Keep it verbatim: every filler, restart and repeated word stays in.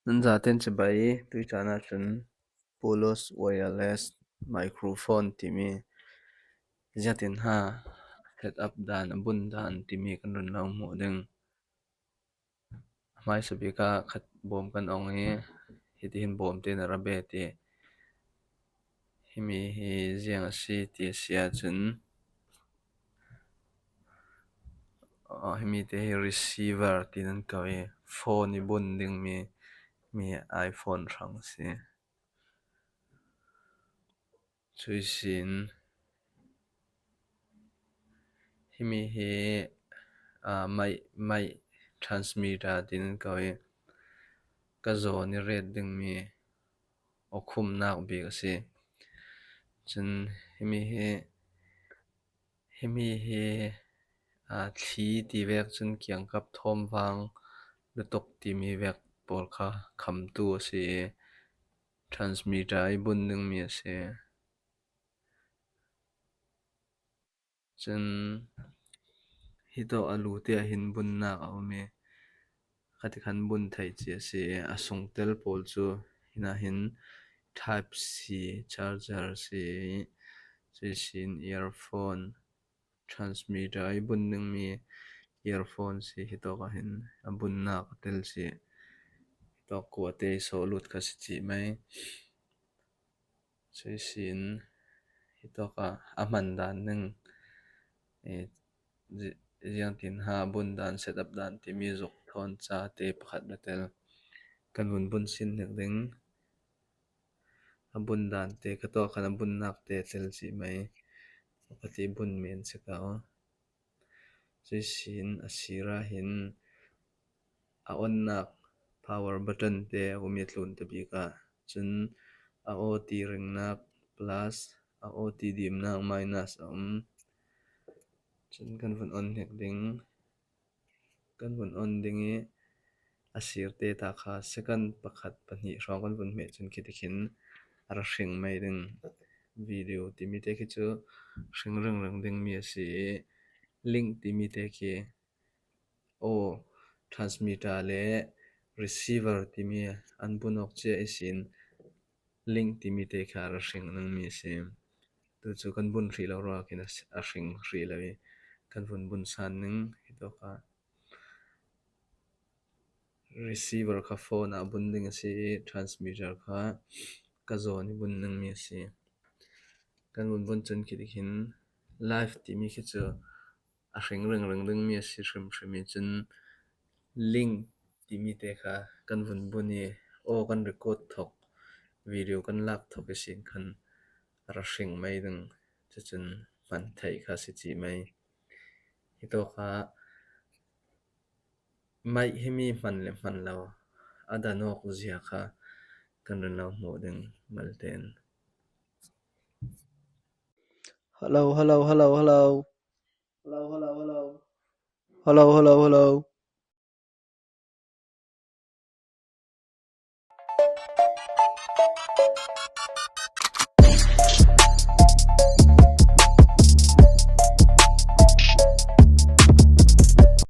Nan za ten chibai, tui chana chun Polo's wireless microphone timi ziatin ha set up dan, a bun dan timi kan run lo hmu ding. Hmaisa bika khat bawm kan awng hi, hiti hin bawm te na ra be ti. Himi hi ziang a si ti a sia chun, ah, himi te hi receiver ti nan ko hi, phone i bun ding mi, mi iPhone hrang si. Chuisin, himi hi, ah, mic, mic transmitter ti nan ko hi, ka zaw ni ret ding mi, a khum nak bik a si. Chun himi hi, himi hi, ah, thli ti vek chun kiang kap thawm vang lutuk timi vek pawl kha khamtu a si. Transmitter i bun ding mi a si. Chun hi tawh a lu te a hin bun nak a um e. Khati khan bun thei chi a si e. A sung tel pawl chu hina hin type C charger si, chuisin earphone, transmitter i bun ding mi earphone si, hi tawk a hin a bun nak a tel si. Hi tawk kuate i saw lut kha si chi mai. Chuisin hi tawka a hman dan ning, eh, zi-, ziang tin ha bun dan, set up dan timi zuk thawn cha te pakhat la tel. Kan vun bun sin nek ding. A bun dan te ka tawk khan a bun nak te tel chi mai. Pakhat i bun men se ka aw. Chuisin a sira hin a on nak power button te a um i tlun ta bik a. Chun a O T ring nak plus a O T dim nak minus a um. Chun kan vun on nek ding. Kan vun on ding i a sir te ta kha second pakhat pahnih hrawng kan vun hmeh chun khiti khin a ra hring mai ding. Video timi te khi chu hring ring ring ding mi a si. Link timi te khi, aw, transmitter le receiver timi an bun awk che i sin, link timi te kha a ra hring ning mi a si. Tu chu kan bun hrih lo ruok in a s-, a hring hrih lo i kan vun bun san ning hi tawka. Receiver kha phone a bun ding a si, transmitter kha ka zaw ni bun ning mi a si. Kan vun bun chun khiti khin live timi khi chu a hring ring ring ding mi a si hrim hrim i chun link timi te kha kan vun bun i, aw, kan record thawk, video kan lak thawk i sin khan a ra hring mai ding, chu chun hman thei kha si chi mai. Hi tawka mic hi mi hman le hman lo a dan awk zia kha kan rin lo hmu ding mal ten. Hello, hello, hello, hello. Hello, hello, hello. Hello, hello, hello.